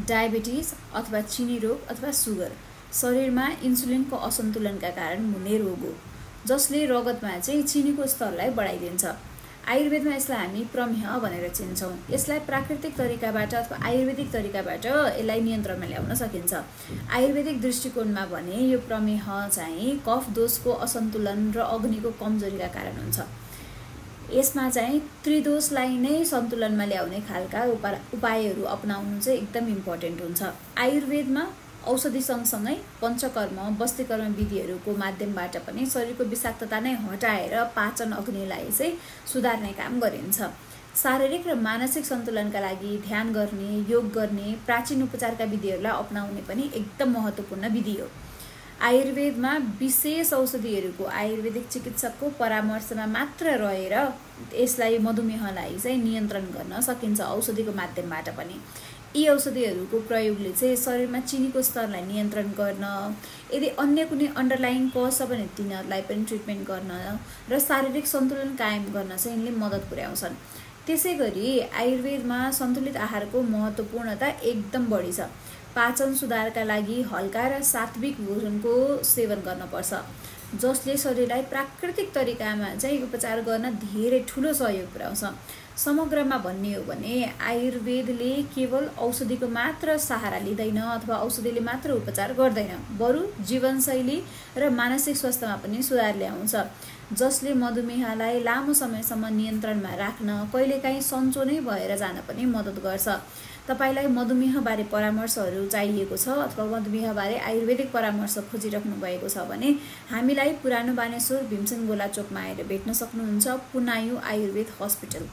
Diabetes अथवा चिनी रोग अथवा सुगर शरीरमा इन्सुलिनको असन्तुलनका कारण हुने रोग हो, जसले रगतमा चाहिँ चिनीको स्तरलाई बढाइदिन्छ। आयुर्वेदमा यसलाई हामी प्रमेह भनेर चिन्छौँ। यसलाई प्राकृतिक तरिकाबाट अथवा आयुर्वेदिक तरिकाबाट यसलाई नियन्त्रणमा ल्याउन सकिन्छ। आयुर्वेदिक दृष्टिकोणमा भने यो प्रमेह चाहिँ कफ दोषको असन्तुलन र अग्निको कमजोरीका कारण हुन्छ। यसमा चाहिँ त्रिदोषलाई नै सन्तुलनमा ल्याउने खालका उपायहरू अपनाउनु चाहिँ एकदम इम्पोर्टेन्ट हुन्छ। आयुर्वेदमा औषधि सँगसँगै पञ्चकर्म बस्तीकर्म विधिहरूको माध्यमबाट पनि शरीरको विषाक्तता नै हटाएर पाचन अग्निलाई चाहिँ सुधार्ने काम गरिन्छ। शारीरिक र मानसिक सन्तुलनका लागि ध्यान गर्ने, योग गर्ने, प्राचीन उपचारका विधिहरूलाई अपनाउने पनि एकदम महत्त्वपूर्ण विधि हो। आयुर्वेदमा विशेष औषधिहरूको आयुर्वेदिक चिकित्सकको परामर्शमा मात्र रहेर यसलाई मधुमेहलाई चाहिँ नियन्त्रण गर्न सकिन्छ औषधिको माध्यमबाट पनि। यी औषधिहरूको प्रयोगले चाहिँ शरीरमा चिनीको स्तरलाई नियन्त्रण गर्न, यदि अन्य कुनै अन्डरलाइङ कज छ भने तिनीहरूलाई पनि ट्रिटमेन्ट गर्न र शारीरिक सन्तुलन कायम गर्न चाहिँ यिनले मद्दत पुर्याउँछन्। त्यसैगरी आयुर्वेदमा सन्तुलित आहारको महत्त्वपूर्णता एकदम बढी छ। पाचन सुधारका लागि हल्का र सात्विक भोजनको सेवन गर्नुपर्छ, जसले शरीरलाई प्राकृतिक तरिकामा चाहिँ उपचार गर्न धेरै ठुलो सहयोग पुर्याउँछ। समग्रमा भन्ने हो भने आयुर्वेदले केवल औषधिको मात्र सहारा लिँदैन अथवा औषधिले मात्र उपचार गर्दैन, बरु जीवनशैली र मानसिक स्वास्थ्यमा पनि सुधार ल्याउँछ, जसले मधुमेहलाई लामो समयसम्म नियन्त्रणमा राख्न, कहिलेकाहीँ सन्चो नै भएर जान पनि मद्दत गर्छ। तपाईलाई मधुमेहबारे परामर्शहरू चाहिएको छ अथवा मधुमेहबारे आयुर्वेदिक परामर्श खोजिराख्नु भएको छ भने हामीलाई पुरानो बानेश्वर भीमसेन गोला चोकमा आएर भेट्न सक्नुहुन्छ। पुनायु आयुर्वेद हस्पिटल।